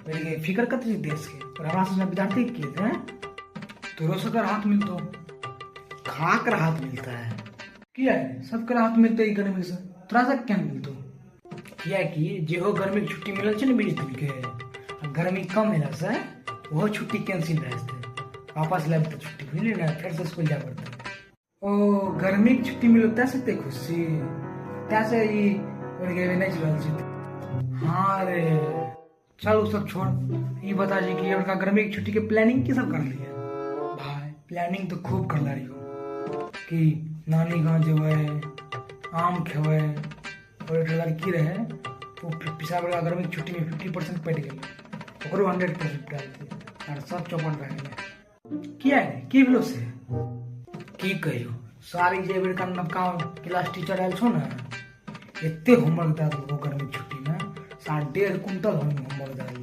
मेरे फिकर कथी देश के और हमरा सबसे विद्यार्थी के हैं। तोरो से राहत मिलतो, खा कर राहत मिलता है। किया है सबके राहत मिलते ई गर्मी से, तोरा सब क्या मिलतो? किया कि जेहो गर्मी के छुट्टी मिलल छै ने 20 दिन के, आ गर्मी कम भेला से ओहो छुट्टी कैंसिल भए जेतै, वापस लाबि देतै छुट्टी, बुझलियै ने? फेर से स्कूल जाय पड़तै। ओ गर्मी के छुट्टी मिलल तै से एते खुशी, तै से ई नहि चलल छै। हाँ रे चल उ सब छोड़, ई बता जी कि एबरका गर्मी के छुट्टी के प्लानिंग की सब करलियै? भाई प्लानिंग तो खूब करले रहियो कि नानी गाँव जेबै, आम खेबै। और एक लड़की रहे वो पिछला बेर गर्मी के छुट्टी में 50% पटि गेलै, ओकरो 100% पटा और सब चौपट भए गेलै। किया रे की भेलो से की कहियो? सारी जे बेरका नवका क्लास टीचर आयल छौ ने, एते होमवर्क दए देलकौ गर्मी छुट्टी में, 1.5 क्विंटल होमवर्क दए देलकौ।